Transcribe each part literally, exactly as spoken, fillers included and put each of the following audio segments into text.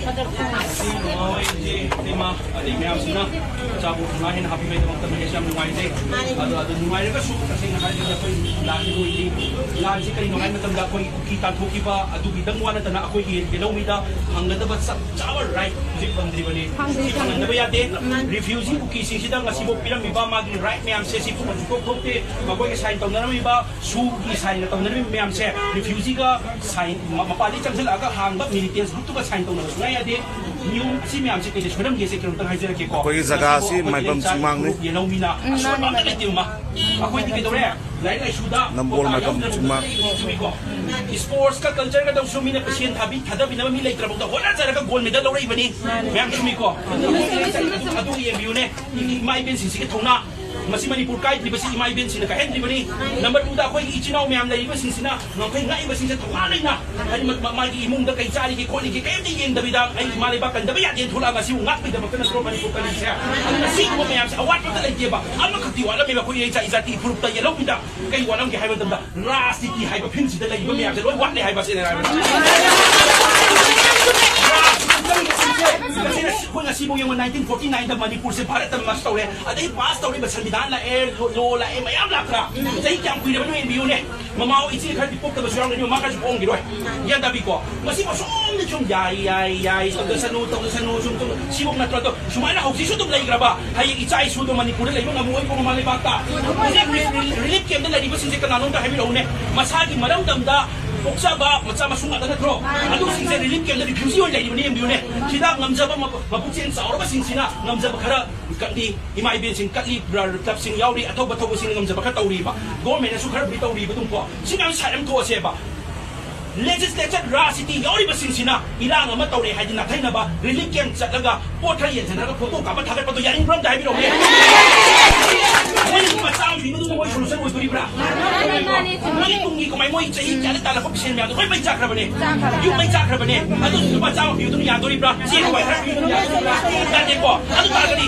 ꯏꯆꯦ, ꯏꯃꯥ, ꯑꯗꯩ ꯃꯌꯥꯝꯁꯤꯅ ꯆꯥꯕꯨ ꯉꯥ ꯍꯦꯟꯅ ꯍꯥꯞꯄꯤꯕꯒꯤꯗꯃꯛꯇ ꯃꯍꯦꯁ ꯌꯥꯝ ꯅꯨꯡꯉꯥꯏꯖꯩ꯫ ꯑꯗꯣ, ꯑꯗꯨ ꯅꯨꯡꯉꯥꯏꯔꯒꯁꯨ ꯇꯁꯦꯡꯅ ꯍꯥꯏꯔꯒꯗꯤ ꯑꯩꯈꯣꯏ ꯂꯥꯟꯁꯤ ꯂꯣꯏꯗ꯭ꯔꯤ꯫ ꯂꯥꯟꯁꯤ ꯀꯔꯤꯅꯣ ꯍꯥꯏꯕ ꯃꯇꯝꯗ ꯑꯩꯈꯣꯏ ꯀꯨꯀꯤ ꯇꯥꯟꯊꯣꯛꯈꯤꯕ ꯑꯗꯨꯒꯤꯗꯪ ꯋꯥ ꯅꯠꯇꯅ ꯑꯩꯈꯣꯏꯒꯤ ꯌꯦꯜꯍꯧꯃꯤꯗ ꯐꯪꯒꯗꯕ ꯆꯞ ꯆꯥꯕ ꯔꯥꯏꯠ ꯍꯧꯖꯤꯛ ꯐꯪꯗ꯭ꯔꯤꯕꯅꯤ꯫ ꯁꯤ ꯐꯪꯍꯟꯗꯕ ꯌꯥꯗꯦ꯫ ꯔꯤꯐ꯭ꯌꯨꯖꯤ ꯀꯨꯀꯤꯁꯤꯡꯁꯤꯗ ꯉꯁꯤꯐꯥꯎ ꯄꯤꯔꯝꯃꯤꯕ ꯃꯥꯒꯤ ꯔꯥꯏꯠ ꯃꯌꯥꯝꯁꯦ ꯁꯤ ꯄꯨꯝꯅꯃꯛ ꯁꯨꯡꯊꯣꯛ ꯊꯣꯛꯇꯦ꯫ ꯃꯈꯣꯏꯒꯤ ꯁꯥꯏꯟ ꯇꯧꯅꯔꯝꯃꯤꯕ ꯁꯨꯒꯤ ꯁꯥꯏꯟꯒ ꯇꯧꯅꯔꯤꯕ ꯃꯌꯥꯝꯁꯦ ꯔꯤꯐ꯭ꯌꯨꯖꯤꯒ ꯁꯥꯏꯟ ꯃ-, ꯃꯄꯥꯟꯗꯒꯤ ꯆꯪꯁꯤꯜꯂꯛꯑꯒ ꯍꯥꯡꯕ ꯃꯤꯂꯤꯇꯦꯟꯁ ꯒ꯭ꯔꯨꯞꯇꯨꯒ ꯁꯥꯏꯟ ꯇꯧꯅꯕ ꯁꯨꯡꯌꯥ ꯌꯥꯗꯦ꯫ ꯅꯤꯌꯣꯝ ꯑꯁꯤ ꯃꯌꯥꯝꯁꯦ ꯀꯩꯗ ꯁꯣꯏꯔꯝꯒꯦꯁꯦ ꯀꯩꯅꯣꯝꯇꯪ ꯍꯥꯏꯖꯔꯛꯀꯦꯀꯣ꯫ ꯑꯩꯈꯣꯏꯒꯤ ꯖꯒꯥ ꯑꯁꯤ ꯃꯁꯤꯕꯨ ꯑꯩꯈꯣꯏꯒꯤ ꯃꯥꯏꯕꯝ ꯂꯩꯆꯥ ꯆꯤꯡꯃꯥꯡꯅꯤ꯫ ꯒ꯭ꯔꯨꯞ ꯌꯦꯜꯍꯧꯃꯤꯅ ꯎꯝ, ꯑꯁꯣꯏꯕ ꯃꯥꯅꯦ, ꯑꯝꯇ ꯃꯥꯅꯦ꯫ ꯂꯩꯇꯦꯕ꯫ ꯑꯩꯈꯣꯏꯗꯤ ꯀꯩꯗꯧꯔꯦ? ꯂꯥꯏꯔꯤꯛ ꯂꯥꯏꯁꯨꯗ ꯅꯝꯕꯣꯜ ꯄꯣꯊꯥ ꯃꯥꯏꯕꯝ ꯌꯥꯎꯗ꯭ꯔꯕ ꯆꯤꯡꯃꯥꯡ꯫ ꯆꯨꯝꯃꯤꯀꯣ? ꯏꯁꯄꯣꯔꯠꯁꯀ ꯀꯜꯆꯔꯒꯗꯧ ꯁꯨꯝ ꯃꯤꯅ ꯁꯦꯟ ꯊꯥꯕꯤ ꯊꯥꯗꯕꯤꯅꯕ ꯃꯤ ꯂꯩꯇ꯭ꯔꯕꯧꯗ ꯍꯣꯠꯅꯖꯔꯒ ꯒꯣꯜ ꯃꯦꯗꯜ ꯂꯧꯔꯛꯏꯕꯅꯤ꯫ ꯃꯌꯥꯝ ꯆꯨꯝꯃꯤꯀꯣ? ꯑꯗꯨ ꯌꯦꯡꯕꯤꯌꯨꯅꯦ꯫ ꯏꯃꯥ ꯏꯕꯦꯟꯁꯤꯡꯁꯤꯒꯤ ꯊꯧꯅꯥ ꯃꯁꯤ ꯃꯅꯤꯄꯨꯔ ꯀꯥꯏꯗ꯭ꯔꯤꯕꯁꯤ ꯏꯃꯥ ꯏꯕꯦꯟꯁꯤꯡꯅ ꯀꯥꯏꯍꯟꯗ꯭ꯔꯤꯕꯅꯤ꯫ ꯅꯝꯕꯔ ꯇꯨꯗ ꯑꯩꯈꯣꯏꯒꯤ ꯏꯆꯤꯟ ꯏꯅꯥꯎ ꯃꯌꯥꯝ ꯂꯩꯔꯤꯕꯁꯤꯡꯁꯤꯅ ꯉꯝꯈꯩ ꯉꯥꯛꯏꯕꯁꯤꯡꯁꯦ ꯊꯧꯅꯥ ꯂꯩꯅ, ꯍꯥꯏꯗꯤ ꯃ-, ꯃ-, ꯃꯥꯒꯤ ꯏꯃꯨꯡꯗ ꯀꯩ ꯆꯥꯔꯤꯒꯦ ꯈꯣꯠꯂꯤꯒꯦ ꯀꯩꯝꯇ ꯌꯦꯡꯗꯕꯤꯗ ꯑꯩ ꯏꯃꯥ ꯂꯩꯕꯥꯛ ꯀꯟꯗꯕ ꯌꯥꯗꯦꯅ ꯊꯣꯛꯂꯛꯑꯒ ꯁꯤꯕꯨ ꯉꯥꯛꯄꯤꯗꯃꯛꯇ ꯅꯠꯇ꯭ꯔꯣ ꯃꯅꯤꯄꯨꯔ ꯀꯜꯂꯤꯁꯦ? ꯑꯗꯨꯅ ꯁꯤꯒꯨꯝꯕ ꯃꯌꯥꯝꯁꯦ ꯑꯋꯥꯠꯄ ꯑꯝꯇ ꯂꯩꯇꯦꯕ꯫ ꯑꯃꯈꯛꯇꯤ ꯋꯥꯠꯂꯝꯃꯦꯕ ꯑꯩꯈꯣꯏ ꯏꯔꯩꯆꯥ ꯏꯖꯥꯇꯤ ꯐꯨꯔꯨꯞꯇ ꯌꯦꯜꯍꯧꯃꯤꯗ꯫ ꯀꯩ ꯋꯥꯠꯂꯝꯒꯦ ꯍꯥꯏꯕ ꯃꯇꯝꯗ ꯔꯥꯖꯅꯤꯇꯤ ꯍꯥꯏꯕ ꯐꯤꯜꯁꯤꯗ ꯂꯩꯔꯤꯕ ꯃꯌꯥꯝꯁꯦ ꯂꯣꯏ ꯋꯥꯠꯂꯦ ꯍꯥꯏꯕ ꯁꯦꯡꯅ ꯍꯥꯏꯔꯕꯗ꯫ ꯔꯥꯖꯅꯤꯇꯤ ꯆꯪꯉꯤꯕꯁꯤꯡꯁꯦ, ꯉꯁꯤꯅ ꯑꯩꯈꯣꯏ ꯉꯁꯤꯐꯥꯎ ꯌꯦꯡꯉꯣ, ꯅꯥꯏꯟꯇꯤꯟ ꯐꯣꯔꯇꯤ ꯅꯥꯏꯟꯗ ꯃꯅꯤꯄꯨꯔꯁꯦ ꯚꯥꯔꯠꯇ ꯃꯔꯖ ꯇꯧꯔꯦ, ꯑꯗꯩ ꯄꯥꯁ ꯇꯧꯔꯤꯕ ꯁꯪꯕꯤꯙꯥꯟ ꯂꯥꯛꯑꯦ, ꯂꯣ, ꯂꯣ ꯂꯥꯛꯑꯦ, ꯃꯌꯥꯝ ꯂꯥꯛꯇ꯭ꯔꯥ? ꯆꯍꯤ ꯀꯌꯥꯝ ꯀꯨꯏꯔꯕꯅꯣ ꯌꯦꯡꯕꯤꯌꯨꯅꯦ꯫ ꯃꯃꯥ ꯍꯣꯏ ꯏꯆꯦ ꯈꯔꯗꯤ ꯄꯣꯛꯇꯕꯁꯨ ꯌꯥꯎꯔꯝꯒꯅꯤ, ꯃꯃꯥ ꯈꯔꯁꯨ ꯄꯣꯛꯑꯝꯈꯤꯔꯣꯏ꯫ ꯒ꯭ꯌꯥꯟ ꯇꯥꯕꯤꯀꯣ? ꯃꯁꯤ ꯁꯣꯝꯗ ꯁꯨꯝ ꯌꯥꯏ, ꯌꯥꯏ, ꯌꯥꯏ, ꯇꯧꯖꯁꯅꯨ, ꯇꯧꯖꯁꯅꯨ, ꯁꯨꯝ, ꯁꯨꯝ, ꯁꯤꯐꯧ ꯅꯠꯇ꯭ꯔꯣ? ꯑꯗꯣ ꯁꯨꯃꯥꯏꯅ ꯍꯧꯖꯤꯛꯁꯨ ꯑꯗꯨꯝ ꯂꯩꯈ꯭ꯔꯕ? ꯍꯌꯦꯡ ꯏꯆꯥ ꯏꯁꯨꯗꯣ ꯃꯅꯤꯄꯨꯔꯗ ꯂꯩꯕ ꯉꯝꯃꯣꯏꯀꯣ, ꯃꯃꯥ ꯂꯩꯕꯥꯛꯇ? ꯍꯧꯖꯤꯛ ꯔꯤ-, ꯔꯤ-, ꯔꯤꯂꯤꯐ ꯀꯦꯝꯞꯇ ꯂꯩꯔꯤꯕꯁꯤꯡꯁꯦ ꯀꯅꯥꯅꯣꯝꯇ ꯍꯥꯏꯕꯤꯔꯛꯎꯅꯦ꯫ ꯃꯁꯥꯒꯤ ꯃꯔꯝꯗꯝꯗ ꯄꯣꯛꯆꯕ ꯃꯆꯥ ꯃꯁꯨ ꯉꯥꯛꯇ ꯅꯠꯇ꯭ꯔꯣ? ꯑꯗꯨꯁꯤꯡꯁꯦ ꯔꯤꯂꯤꯐ ꯀꯦꯝꯞꯇ ꯔꯤꯐ꯭ꯌꯨꯖꯤ ꯑꯣꯏꯅ ꯂꯩꯔꯤꯕꯅꯤ, ꯌꯦꯡꯕꯤꯌꯨꯅꯦ꯫ ꯁꯤꯗ ꯉꯝꯖꯕ ꯃꯄꯨ-, ꯃꯄꯨꯛꯆꯦꯜ ꯆꯥꯎꯔꯕꯁꯤꯡꯁꯤꯅ ꯉꯝꯖꯕ ꯈꯔ ꯀꯠꯂꯤ, ꯏꯃꯥ ꯏꯕꯦꯟꯁꯤꯡ ꯀꯠꯂꯤ, ꯕ꯭ꯔ-, ꯀ꯭ꯂꯕꯁꯤꯡ ꯌꯥꯎꯔꯤ, ꯑꯊꯧꯕ ꯊꯧꯕꯁꯤꯡꯅ ꯉꯝꯖꯕ ꯈꯔ ꯇꯧꯔꯤꯕ, ꯒꯣꯔꯃꯦꯟꯅꯁꯨ ꯈꯔꯕꯨꯗꯤ ꯇꯧꯔꯤꯕ ꯑꯗꯨꯝ ꯀꯣ꯫ ꯁꯤ ꯃꯌꯥꯝ ꯁꯥꯏꯠ ꯑꯃ ꯊꯣꯛꯑꯁꯦꯕ꯫ ꯂꯦꯖꯤꯁꯂꯦꯆꯔ ꯔꯥꯖꯅꯤꯇꯤ ꯌꯥꯎꯔꯤꯕꯁꯤꯡꯁꯤꯅ ꯏꯔꯥꯡ ꯑꯃ ꯇꯧꯔꯦ ꯍꯥꯏꯗꯤ ꯅꯥꯊꯩꯅꯕ ꯔꯤꯂꯤꯐ ꯀꯦꯝꯞ ꯆꯠꯂꯒ ꯄꯣꯠ ꯈꯔ ꯌꯦꯟꯁꯤꯟꯅꯔꯒ ꯐꯣꯇꯣ ꯀꯥꯞꯄ ꯊꯥꯒꯠꯄꯗꯨ ꯌꯥꯅꯤꯡꯕ꯭ꯔꯣ ꯑꯝꯇ ꯍꯥꯏꯕꯤꯔꯛꯎꯅꯦ꯫ ꯃꯣꯏꯅ ꯂꯨꯄꯥ ꯆꯥꯝꯃ ꯄꯤꯕꯗꯨꯅ ꯃꯣꯏ ꯁꯣꯂꯨꯁꯟ ꯑꯣꯏꯗꯣꯔꯤꯕ꯭ꯔꯥ? ꯃꯣꯏꯒꯤ ꯇꯨꯡꯒꯤ ꯀꯃꯥꯏ ꯃꯣꯏ ꯆꯍꯤ ꯀꯌꯥꯗ ꯇꯥꯜꯂꯛꯄ ꯁꯦꯟ ꯃꯌꯥꯝꯗꯣ ꯂꯣꯏ ꯃꯩ ꯆꯥꯛꯈ꯭ꯔꯕꯅꯦ꯫ ꯌꯨꯝ ꯃꯩ ꯆꯥꯛꯈ꯭ꯔꯕꯅꯦ꯫ ꯑꯗꯨ ꯂꯨꯄꯥ ꯆꯥꯝꯃ ꯄꯤꯕꯗꯨꯅ ꯌꯥꯗꯣꯔꯤꯕ꯭ꯔꯥ? ꯆꯦꯡ ꯍꯋꯥꯏ ꯈꯔ ꯄꯤꯕꯗꯨꯅ ꯌꯥꯗꯣꯔꯤꯕ꯭ꯔꯥ? ꯌꯥꯗꯦꯀꯣ꯫ ꯑꯗꯨ ꯇꯥꯔꯒꯗꯤ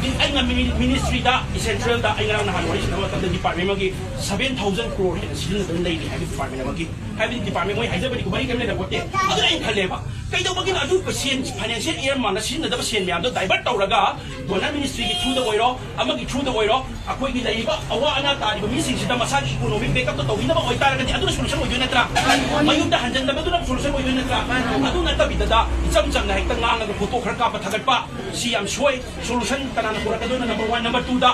ꯑꯩꯅ ꯃꯤꯅꯤꯁꯇ꯭ꯔꯤꯗ, ꯁꯦꯟꯇ꯭ꯔꯦꯜꯗ ꯑꯩ ꯉꯔꯥꯡ ꯅꯍꯥꯟ ꯋꯥꯔꯤ ꯁꯥꯟꯅꯕ ꯃꯇꯝꯗ ꯗꯤꯄꯥꯔꯠꯃꯦꯟ ꯑꯃꯒꯤ ꯁꯚꯦꯟ ꯊꯥꯎꯖꯟ ꯀ꯭ꯔꯣꯔ ꯍꯦꯟꯅ ꯁꯤꯖꯤꯟꯅꯗꯨꯅ ꯂꯩꯔꯤ ꯍꯥꯏꯕ ꯗꯤꯄꯥꯔꯠꯃꯦꯟ ꯑꯃꯒꯤ, ꯍꯥꯏꯕꯗꯤ ꯗꯤꯄꯥꯔꯠꯃꯦꯟ ꯃꯣꯏ ꯍꯥꯏꯖꯕꯗꯤ ꯀꯨꯝꯍꯩ ꯀꯔꯤꯝ ꯂꯩꯔꯄꯣꯠꯇꯦ꯫ ꯑꯗꯨꯅ ꯑꯩꯅ ꯈꯜꯂꯦꯕ, ꯀꯩꯗꯧꯕꯒꯤꯅꯣ ꯑꯗꯨ ꯁꯦꯟ, ꯐꯥꯏꯅꯥꯟꯁꯤꯌꯦꯜ ꯏꯌꯔ ꯃꯥꯅ ꯁꯤꯖꯤꯟꯅꯗꯕ ꯁꯦꯟ ꯃꯌꯥꯝꯗꯣ ꯗꯥꯏꯚꯔꯠ ꯇꯧꯔꯒ ꯗꯣꯅꯔ ꯃꯤꯅꯤꯁꯇ꯭ꯔꯤꯒꯤ ꯊ꯭ꯔꯨꯗ ꯑꯣꯏꯔꯣ, ꯑꯃꯒꯤ ꯊ꯭ꯔꯨꯗ ꯑꯣꯏꯔꯣ, ꯑꯩꯈꯣꯏꯒꯤ ꯂꯩꯔꯤꯕ ꯑꯋꯥ ꯑꯅꯥ ꯇꯥꯔꯤꯕ ꯃꯤꯁꯤꯡꯁꯤꯗ ꯃꯁꯥꯒꯤ ꯏꯀꯣꯅꯣꯃꯤꯛ ꯕꯦꯛꯑꯞꯇꯣ ꯇꯧꯕꯤꯅꯕ ꯑꯣꯏꯇꯥꯔꯒꯗꯤ ꯑꯗꯨꯅ ꯁꯣꯂꯨꯁꯟ ꯑꯣꯏꯗꯣꯏ ꯅꯠꯇ꯭ꯔꯥ? ꯃꯌꯨꯝꯗ ꯍꯟꯖꯟꯗꯕꯗꯨꯅ ꯁꯣꯂꯨꯁꯟ ꯑꯣꯏꯗꯣꯏ ꯅꯠꯇ꯭ꯔꯥ? ꯑꯗꯨ ꯅꯠꯇꯕꯤꯗ ꯏꯆꯝ ꯆꯝꯅ ꯍꯦꯛꯇ ꯉꯥꯡꯉꯒ ꯐꯣꯇꯣ ꯈꯔ ꯀꯥꯞꯄ ꯊꯥꯒꯠꯄ, ꯁꯤ ꯌꯥꯝ ꯁꯣꯏ꯫ ꯁꯣꯂꯨꯁꯟ ꯀꯅꯥꯅ ꯄꯨꯔꯛꯀꯗꯣꯏꯅꯣ? Number one. ꯅꯝꯕꯔ ꯇꯨꯗ,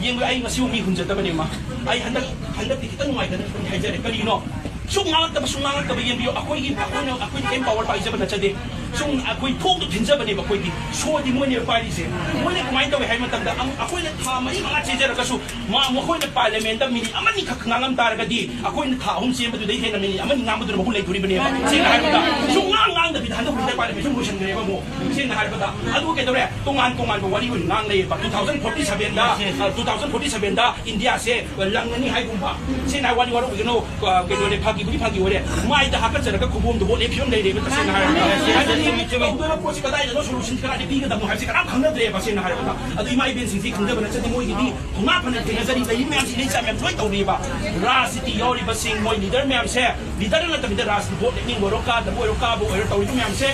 ꯌꯦꯡꯕ, ꯑꯩ ꯉꯁꯤꯕꯨ ꯃꯤ ꯍꯨꯟꯖꯗꯕꯅꯦ, ꯃꯥ꯫ ꯑꯩ ꯍꯟꯗꯛ, ꯍꯟꯗꯛꯇꯤ ꯈꯤꯇꯪ ꯅꯨꯡꯉꯥꯏꯇꯅ ꯍꯥꯏꯖꯔꯦ꯫ ꯀꯔꯤꯅꯣ? ꯁꯨꯝ ꯉꯥꯡꯉꯛꯇꯕ, ꯁꯨꯝ ꯉꯥꯡꯉꯛꯇꯕ ꯌꯦꯡꯕꯤꯌꯨ꯫ ꯑꯩꯈꯣꯏꯒꯤ, ꯑꯩꯈꯣꯏꯅ, ꯑꯩꯈꯣꯏꯅ ꯀꯩꯝ ꯄꯥꯋꯔ ꯄꯥꯏꯖꯕ ꯅꯠꯆꯗꯦ꯫ ꯁꯨꯝ ꯑꯩꯈꯣꯏ ꯊꯣꯡꯗꯣ ꯊꯤꯟꯖꯕꯅꯦꯕ꯫ ꯑꯩꯈꯣꯏꯗꯤ ꯁꯣꯗꯤ ꯃꯣꯏꯅꯦꯕ ꯄꯥꯏꯔꯤꯁꯦ꯫ ꯃꯣꯏꯅ ꯀꯃꯥꯏꯅ ꯇꯧꯋꯦ ꯍꯥꯏꯕ ꯃꯇꯝꯗ, ꯑꯃꯨꯛ ꯑꯩꯈꯣꯏꯅ ꯊꯥ ꯃꯔꯤ ꯃꯉꯥ ꯆꯦꯟꯖꯔꯒꯁꯨ, ꯃꯥ, ꯃꯈꯣꯏꯅ ꯄꯥꯔꯂꯤꯌꯥꯃꯦꯟꯗ ꯃꯤꯅꯤꯠ ꯑꯃꯅꯤꯈꯛ ꯉꯥꯡꯉꯝ ꯇꯥꯔꯒꯗꯤ, ꯑꯩꯈꯣꯏꯅ ꯊꯥ ꯑꯍꯨꯝ ꯆꯦꯟꯕꯗꯨꯗꯩ ꯍꯦꯟꯅ ꯃꯤꯅꯤꯠ ꯑꯃꯅꯤ ꯉꯥꯡꯕꯗꯨꯅ ꯃꯒꯨꯟ ꯂꯩꯗꯣꯔꯤꯕꯅꯦꯕ꯫ ꯁꯦꯡꯅ ꯍꯥꯏꯔꯕꯗ, ꯁꯨꯝ ꯉꯥꯡ ꯉꯥꯡꯗꯕꯤꯗ ꯍꯟꯗꯛ ꯋꯤꯟꯇꯔ ꯄꯥꯔꯂꯤꯌꯥꯃꯦꯟ ꯁꯨꯝ ꯂꯣꯏꯁꯤꯟꯈ꯭ꯔꯦꯕ ꯑꯃꯨꯛ꯫ ꯁꯦꯡꯅ ꯍꯥꯏꯔꯕꯗ, ꯑꯗꯨ ꯀꯩꯗꯧꯔꯦ? ꯇꯣꯉꯥꯟ ꯇꯣꯉꯥꯟꯕ ꯋꯥꯔꯤ ꯑꯣꯏꯅ ꯉꯥꯡ ꯂꯩꯌꯦꯕ꯫ ꯇꯨ ꯊꯥꯎꯖꯟ ꯐꯣꯔꯇꯤ ꯁꯚꯦꯟꯗ, ꯑ, ꯇꯨ ꯊꯥꯎꯖꯟ ꯐꯣꯔꯇꯤ ꯁꯚꯦꯟꯗ ꯏꯟꯗꯤꯌꯥꯁꯦ ꯂꯪꯉꯅꯤ ꯍꯥꯏꯒꯨꯝꯕ꯫ ꯁꯦꯡꯅ ꯍꯥꯏ ꯋꯥꯔꯤ ꯋꯥꯔꯧꯕꯤꯒꯅꯨ, ꯑ, ꯀꯩꯅꯣꯅꯦ, ꯐꯥꯒꯤꯕꯨꯗꯤ ꯐꯥꯒꯤ ꯑꯣꯏꯔꯦ꯫ ꯃꯥꯏꯗ ꯍꯥꯀꯠꯆꯔꯒ ꯈꯨꯕꯣꯝꯗ ꯍꯣꯠꯂꯦ ꯐꯤꯕꯝ ꯂꯩꯔꯦꯕ, ꯇꯁꯦꯡꯅ ꯍꯥꯏꯔꯕꯗ꯫ ꯍꯥꯏꯕꯗꯤ ꯇꯧꯗꯣꯏꯕ ꯄꯣꯠꯁꯤ ꯀꯗꯥꯏꯗꯅꯣ, ꯁꯣꯂꯨꯁꯟ ꯀꯗꯥꯏꯗ ꯄꯤꯒꯗꯕꯅꯣ ꯍꯥꯏꯕꯁꯤ ꯀꯅꯥꯝ ꯈꯪꯅꯗ꯭ꯔꯦꯕ, ꯁꯦꯡꯅ ꯍꯥꯏꯔꯕꯗ꯫ ꯑꯗꯨ ꯏꯃꯥ ꯏꯕꯦꯟꯁꯤꯡꯁꯤ ꯈꯪꯖꯕ ꯅꯠꯆꯗꯦ, ꯃꯣꯏꯒꯤꯗꯤ ꯊꯧꯅꯥ ꯐꯅ ꯊꯦꯡꯅꯖꯔꯤ, ꯂꯩꯔꯤ ꯃꯌꯥꯝꯁꯤ ꯏꯔꯩ ꯆꯥ ꯃꯌꯥꯝ ꯂꯣꯏ ꯇꯧꯔꯤꯕ꯫ ꯔꯥꯖꯅꯤꯇꯤ ꯌꯥꯎꯔꯤꯕꯁꯤꯡ, ꯃꯣꯏ ꯂꯤꯗꯔ ꯃꯌꯥꯝꯁꯦ, ꯂꯤꯗꯔ ꯅꯠꯇꯕꯤꯗ ꯔꯥꯖꯅꯤꯇꯤ ꯚꯣꯠ ꯂꯦꯞꯅꯤꯡꯕ ꯑꯣꯏꯔꯣ, ꯀꯥꯗꯕ ꯑꯣꯏꯔꯣ, ꯀꯥꯕ ꯑꯣꯏꯔꯣ, ꯇꯧꯔꯤꯕ ꯃꯌꯥꯝꯁꯦ,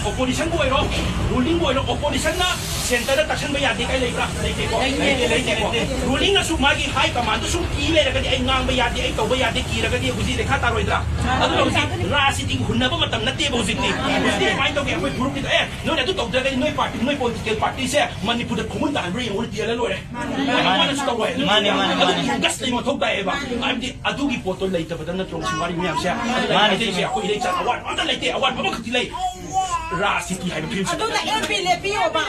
ꯑꯣꯄꯣꯖꯤꯁꯟꯕꯨ ꯑꯣꯏꯔꯣ, ꯔꯨꯂꯤꯡꯕꯨ ꯑꯣꯏꯔꯣ, ꯑꯣꯄꯣꯖꯤꯁꯟꯅ ꯁꯦꯟꯇꯔꯗ ꯇꯛꯁꯟꯕ ꯌꯥꯗꯦ ꯀꯥꯏ ꯂꯩꯕ꯭ꯔꯥ? ꯂꯩꯇꯦꯀꯣ? ꯂꯩꯇꯦ, ꯂꯩꯇꯦꯀꯣ? ꯔꯨꯂꯤꯡꯅꯁꯨ ꯃꯥꯒꯤ ꯍꯥꯏ ꯀꯃꯥꯟꯗꯁꯨ ꯀꯤ ꯂꯩꯔꯒꯗꯤ, ꯑꯩ ꯉꯥꯡꯕ ꯌꯥꯗꯦ, ꯑꯩ ꯇꯧꯕ ꯌꯥꯗꯦ ꯀꯤꯔꯒꯗꯤ ꯍꯧꯖꯤꯛ ꯔꯦꯈꯥ ꯇꯥꯔꯣꯏꯗ꯭ꯔꯥ? ꯑꯗꯨꯅ ꯍꯧꯖꯤꯛ ꯔꯥꯖꯅꯤꯇꯤꯒꯤ ꯍꯨꯟꯅꯕ ꯃꯇꯝ ꯅꯠꯇꯦꯕ ꯍꯧꯖꯤꯛꯇꯤ꯫ ꯍꯧꯖꯤꯛꯇꯤ ꯀꯃꯥꯏꯅ ꯇꯧꯒꯦ? ꯑꯩꯈꯣꯏ ꯐꯨꯔꯨꯞꯀꯤꯗ, "ꯑꯦ, ꯅꯣꯏꯅ ꯑꯗꯨ ꯇꯧꯗ꯭ꯔꯒꯗꯤ ꯅꯣꯏ ꯄꯥꯔꯇꯤ, ꯅꯣꯏ ꯄꯣꯂꯤꯇꯤꯀꯦꯜ ꯄꯥꯔꯇꯤꯁꯦ ꯃꯅꯤꯄꯨꯔꯗ ꯈꯣꯡꯒꯨꯟ ꯇꯥꯍꯟꯕ꯭ꯔꯥ ꯌꯦꯡꯉꯣ, ꯇꯤꯌꯜꯂ ꯂꯣꯏꯔꯦ"꯫ ꯃꯥꯅꯦ, ꯃꯥꯅꯦ, ꯃꯥꯅꯦ, ꯃꯥꯅꯦ꯫ ꯒꯁ ꯂꯩꯕ ꯃꯊꯧ ꯇꯥꯏꯌꯦꯕ꯫ ꯍꯥꯏꯕꯗꯤ ꯑꯗꯨꯒꯤ ꯄꯣꯠꯇꯣ ꯂꯩꯇꯕꯗ ꯅꯠꯇ꯭ꯔꯣ ꯁꯤ ꯋꯥꯔꯤ ꯃꯌꯥꯝꯁꯦ? ꯑꯗꯨꯅ ꯃꯥꯅꯦ, ꯍꯥꯏꯖꯔꯤꯁꯦ, ꯆꯨꯝꯃꯦ꯫ ꯑꯩꯈꯣꯏ ꯏꯔꯩꯆꯥ ꯑꯋꯥꯠꯄ ꯑꯝꯇ ꯂꯩꯇꯦ, ꯑꯋꯥꯠꯄ ꯑꯃꯈꯛꯇꯤ ꯂꯩ꯫ ꯔꯥꯖꯅꯤꯇꯤ ꯍꯥꯏꯕ ꯐꯤꯂꯝꯁꯦ꯫ ꯑꯗꯨꯅ ꯑꯦꯝ ꯄꯤ ꯂꯦꯞꯄꯤꯌꯣꯕ꯫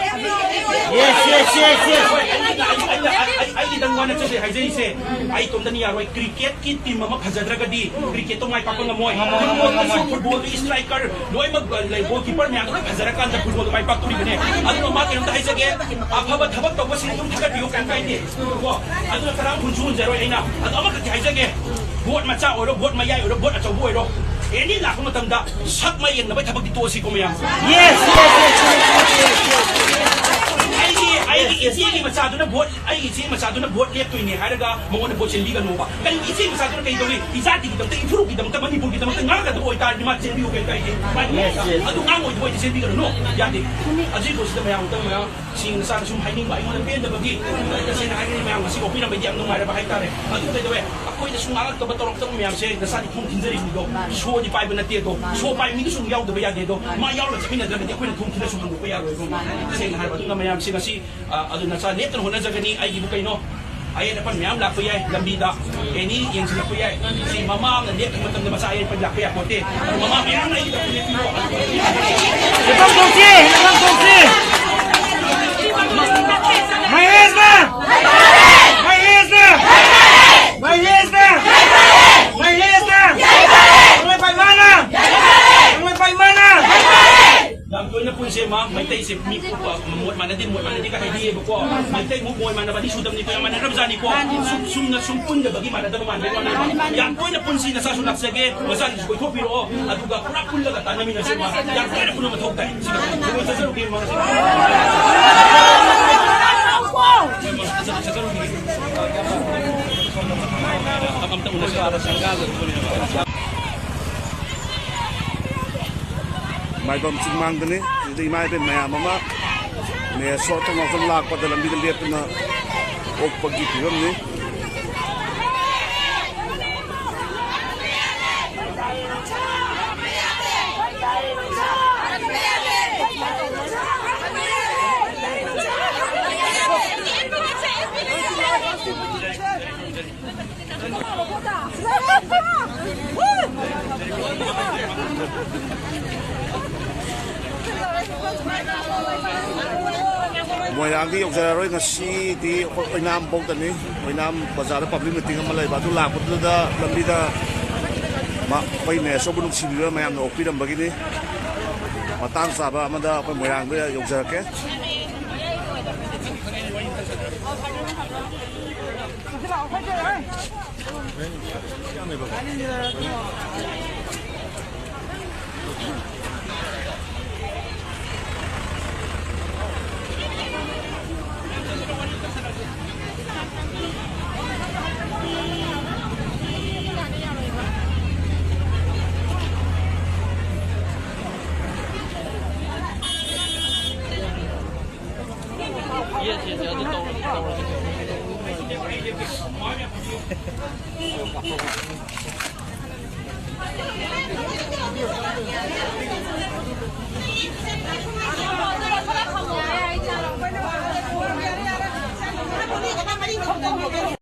Yes, yes, yes, yes. ꯍꯣꯏ, ꯑꯩ, ꯑꯩ, ꯑꯩ, ꯑꯩ, ꯑꯩ, ꯑꯩꯒꯤꯗꯪ ꯋꯥ ꯅꯠꯆꯗꯦ ꯍꯥꯏꯖꯔꯤꯁꯦ꯫ ꯑꯩ ꯏꯇꯣꯝꯇꯅꯤ ꯌꯥꯔꯣꯏ꯫ ꯀ꯭ꯔꯤꯀꯦꯠꯀꯤ ꯇꯤꯝ ꯑꯃ ꯐꯖꯗ꯭ꯔꯒꯗꯤ ꯀ꯭ꯔꯤꯀꯦꯠꯇꯣ ꯃꯥꯏ ꯄꯥꯛꯄ ꯉꯝꯃꯣꯏ꯫ ꯉꯝꯃꯣꯏ, ꯉꯝꯃꯣꯏ, ꯐꯨꯠꯕꯣꯜꯗꯁꯨ ꯉꯝꯃꯣꯏ꯫ ꯐꯨꯠꯕꯣꯜꯒꯤ ꯏꯁꯇ꯭ꯔꯥꯏꯀꯔ ꯂꯣꯏꯅꯃꯛ ꯂꯩ, ꯒꯣꯜꯀꯤꯄꯔ ꯃꯌꯥꯝꯗꯣ ꯂꯣꯏ ꯐꯖꯔꯀꯥꯟꯗ ꯐꯨꯠꯕꯣꯜꯗꯣ ꯃꯥꯏ ꯄꯥꯛꯇꯣꯔꯤꯕꯅꯦ꯫ ꯑꯗꯨꯅ ꯃꯥ ꯀꯩꯅꯣꯝꯇ ꯍꯥꯏꯖꯒꯦ, ꯑꯐꯕ ꯊꯕꯛ ꯇꯧꯕꯁꯤꯡ ꯑꯗꯨꯝ ꯊꯥꯒꯠꯄꯤꯌꯨ, ꯀꯩꯝ ꯀꯥꯏꯗꯦ꯫ ꯀꯣ? ꯑꯗꯨꯅ ꯀꯅꯥꯝ ꯍꯨꯟꯁꯨ ꯍꯨꯟꯖꯔꯣꯏ ꯑꯩꯅ꯫ ꯑꯗꯣ ꯑꯃꯈꯛꯇꯤ ꯍꯥꯏꯖꯒꯦ, ꯚꯣꯠ ꯃꯆꯥ ꯑꯣꯏꯔꯣ, ꯚꯣꯠ ꯃꯌꯥꯏ ꯑꯣꯏꯔꯣ, ꯚꯣꯠ ꯑꯆꯧꯕ ꯑꯣꯏꯔꯣ, ꯑꯦꯅꯤ ꯂꯥꯛꯄ ꯃꯇꯝꯗ ꯁꯛ ꯃꯥꯏ ꯌꯦꯡꯅꯕꯒꯤ ꯊꯕꯛꯇꯤ ꯇꯣꯛꯑꯁꯤꯀꯣ ꯃꯌꯥꯝ꯫ Yes, yes, yes, yes, yes, yes, yes. ꯑꯩꯒꯤ, ꯑꯩꯒꯤ ꯏꯆꯦꯒꯤ ꯃꯆꯥꯗꯨꯅ ꯚꯣꯠ, ꯑꯩꯒꯤ ꯏꯆꯦꯒꯤ ꯃꯆꯥꯗꯨꯅ ꯚꯣꯠ ꯂꯦꯞꯇꯣꯏꯅꯦ ꯍꯥꯏꯔꯒ ꯃꯉꯣꯟꯗ ꯚꯣꯠ ꯆꯦꯟꯕꯤꯒꯅꯣꯕ꯫ ꯀꯔꯤꯒꯤ ꯏꯆꯦꯒꯤ ꯃꯆꯥꯗꯨꯅ ꯀꯩꯗꯧꯏ? ꯏꯖꯥꯇꯤꯒꯤꯗꯃꯛꯇ, ꯏꯐꯨꯔꯨꯞꯀꯤꯗꯃꯛꯇ, ꯃꯅꯤꯄꯨꯔꯒꯤꯗꯃꯛꯇ ꯉꯥꯡꯒꯗꯕ ꯑꯣꯏꯇꯥꯔꯗꯤ ꯃꯥ ꯆꯦꯟꯕꯤꯌꯨ, ꯀꯩ ꯀꯥꯏꯒꯦ? ꯃꯥ ꯑꯗꯨ ꯉꯥꯡꯉꯣꯏꯗꯕ ꯑꯣꯏꯗꯤ ꯆꯦꯟꯕꯤꯒꯅꯨ, ꯌꯥꯗꯦ꯫ ꯑꯗꯨꯒꯤ ꯄꯣꯠꯁꯤꯗ ꯃꯌꯥꯝ ꯑꯃꯨꯛꯇꯪ ꯃꯌꯥꯝ ꯁꯤꯡꯅ ꯆꯥꯅ ꯁꯨꯝ ꯍꯥꯏꯅꯤꯡꯕ ꯑꯩꯉꯣꯟꯗ ꯄꯦꯟꯗꯕꯒꯤ, ꯇꯁꯦꯡꯅ ꯍꯥꯏꯒꯅꯤ, ꯃꯌꯥꯝ ꯉꯁꯤ ꯑꯣꯛꯄꯤꯔꯝꯕꯩꯗꯤ ꯌꯥꯝ ꯅꯨꯡꯉꯥꯏꯔꯕ ꯍꯥꯏꯇꯥꯔꯦ꯫ ꯑꯗꯨ ꯀꯩꯗꯧꯋꯦ? ꯑꯩꯈꯣꯏꯗ ꯁꯨꯝ ꯉꯥꯡꯉꯛꯇꯕ, ꯇꯧꯔꯛꯇꯕ ꯃꯌꯥꯝꯁꯦ ꯅꯁꯥꯗꯤ ꯊꯣꯡ ꯊꯤꯟꯖꯔꯤꯕꯅꯤꯗꯣ꯫ ꯁꯣꯗꯤ ꯄꯥꯏꯕ ꯅꯠꯇꯦ ꯑꯗꯣ꯫ ꯁꯣ ꯄꯥꯏꯕ ꯃꯤꯗꯨꯁꯨ ꯑꯃꯨꯛ ꯌꯥꯎꯗꯕ ꯌꯥꯗꯦ ꯑꯗꯣ꯫ ꯃꯥ ꯌꯥꯎꯔꯒ ꯆꯠꯃꯤꯟꯅꯗ꯭ꯔꯒꯗꯤ ꯑꯩꯈꯣꯏꯅ ꯊꯣꯡ ꯊꯤꯟꯅ ꯁꯨꯝ ꯍꯟꯗꯣꯛꯄ ꯌꯥꯔꯣꯏꯕ꯫ ꯇꯁꯦꯡꯅ ꯍꯥꯏꯔꯕ ꯑꯗꯨꯅ ꯃꯌꯥꯝꯁꯦ ꯉꯁꯤ, ꯑ, ꯑꯗꯨ ꯅꯁꯥ ꯂꯦꯞꯇꯅ ꯍꯣꯠꯅꯖꯒꯅꯤ꯫ ꯑꯩꯒꯤꯕꯨ ꯀꯩꯅꯣ? ꯑꯍꯦꯟ ꯑꯄꯟ ꯃꯌꯥꯝ ꯂꯥꯛꯄ ꯌꯥꯏ ꯂꯝꯕꯤꯗ, ꯑꯦꯅꯤ ꯌꯦꯡꯁꯤꯜꯂꯛꯄ ꯌꯥꯏ꯫ ꯁꯤ ꯃꯃꯥ ꯑꯃꯅ ꯂꯦꯞꯄ ꯃꯇꯝꯗ ꯃꯆꯥ ꯑꯍꯦꯟ ꯑꯄꯟ ꯂꯥꯛꯄ ꯌꯥꯄꯣꯠꯇꯦ꯫ ꯑꯗꯨ ꯃꯃꯥ ꯃꯌꯥꯝꯅ ꯑꯩꯒꯤ ꯇꯧꯕꯤꯔꯦ ꯄꯤꯔꯣ꯫ ꯂꯩꯐꯝ ꯊꯣꯛꯁꯤ, ꯂꯩꯐꯝ ꯊꯣꯛꯁꯤ꯫ ꯃꯍꯦꯁꯅ! ꯃꯍꯦꯁꯅ! ꯃꯍꯦꯁꯅ! ꯃꯍꯦꯁꯅ! ꯀꯪꯂꯩꯄꯥꯛ ꯏꯃꯥꯅ! ꯀꯪꯂꯩꯄꯥꯛ ꯏꯃꯥꯅ! ꯌꯥꯝ ꯇꯣꯏꯅ ꯄꯨꯟꯁꯦ ꯃꯥ ꯃꯩꯇꯩꯁꯦ ꯃꯤ ꯃꯣꯠ ꯃꯥꯟꯅꯗꯦ, ꯃꯣꯠ ꯃꯥꯟꯅꯗꯦꯒ ꯍꯥꯏꯕꯤꯌꯦꯕꯀꯣ꯫ ꯃꯩꯇꯩ ꯃꯨꯛ ꯃꯣꯏ ꯃꯥꯟꯅꯕ ꯑꯅꯤ ꯁꯨꯗꯕꯅꯤꯀꯣ, ꯌꯥꯝ ꯃꯥꯟꯅꯗ꯭ꯔꯕꯖꯥꯠꯅꯤꯀꯣ꯫ ꯁꯨꯝ, ꯁꯨꯝꯅ ꯁꯨꯝ ꯄꯨꯟꯗꯕꯒꯤ ꯃꯥꯟꯅꯗꯕ ꯃꯥꯟꯕꯩ ꯋꯥꯅꯦꯕ꯫ ꯌꯥꯝ ꯇꯣꯏꯅ ꯄꯨꯟꯁꯤ, ꯅꯁꯥꯁꯨ ꯂꯥꯛꯆꯒꯦ, ꯅꯆꯥꯁꯤꯡꯁꯨ ꯀꯣꯏꯊꯣꯛꯄꯤꯔꯛꯑꯣ, ꯑꯗꯨꯒ ꯄꯨꯔꯥ ꯄꯨꯜꯂꯒ ꯇꯥꯟꯅꯃꯤꯟꯅꯁꯦ ꯃꯥ꯫ ꯌꯥꯝ ꯇꯣꯏꯅ ꯄꯨꯟꯕ ꯃꯊꯧ ꯇꯥꯏ꯫ ꯁꯤꯗ ꯁꯒꯣꯜ ꯆꯠꯆꯔꯨꯒꯦ ꯃꯥ꯫ ꯆꯠꯆꯔꯨꯒꯦ꯫ ꯑꯝꯇ ꯎꯅꯁꯤ꯫ ꯃꯥꯏꯕꯝ ꯆꯤꯡꯃꯥꯡꯗꯅꯤ꯫ ꯁꯤꯗ ꯏꯃꯥ ꯏꯕꯦꯟ ꯃꯌꯥꯝ ꯑꯃ ꯃꯦ ꯁꯣꯠꯇ ꯉꯥꯎꯁꯝ ꯂꯥꯛꯄꯗ ꯂꯝꯕꯤꯗ ꯂꯦꯞꯇꯨꯅ ꯑꯣꯛꯄꯒꯤ ꯐꯤꯕꯝꯅꯤ꯫ ꯃꯣꯏꯔꯥꯡꯗꯤ ꯌꯧꯖꯔꯔꯣꯏ, ꯉꯁꯤꯗꯤ ꯑꯩꯈꯣꯏ ꯑꯣꯏꯅꯥꯝ ꯐꯥꯎꯗꯅꯤ꯫ ꯑꯣꯏꯅꯥꯝ ꯕꯖꯥꯔꯗ ꯄꯕ꯭ꯂꯤꯛ ꯃꯤꯇꯤꯡ ꯑꯃ ꯂꯩꯕ, ꯑꯗꯨ ꯂꯥꯛꯄꯗꯨꯗ ꯂꯝꯕꯤꯗ ꯃ-, ꯑꯩꯈꯣꯏ ꯃꯦ ꯑꯆꯧꯕ ꯅꯨꯡꯁꯤꯕꯤꯕ ꯃꯌꯥꯝꯅ ꯑꯣꯛꯄꯤꯔꯝꯕꯒꯤꯅꯤ꯫ ꯃꯇꯥꯡ ꯆꯥꯕ ꯑꯃꯗ ꯑꯩꯈꯣꯏ ꯃꯣꯏꯔꯥꯡꯗ ꯌꯧꯖꯔꯛꯀꯦ꯫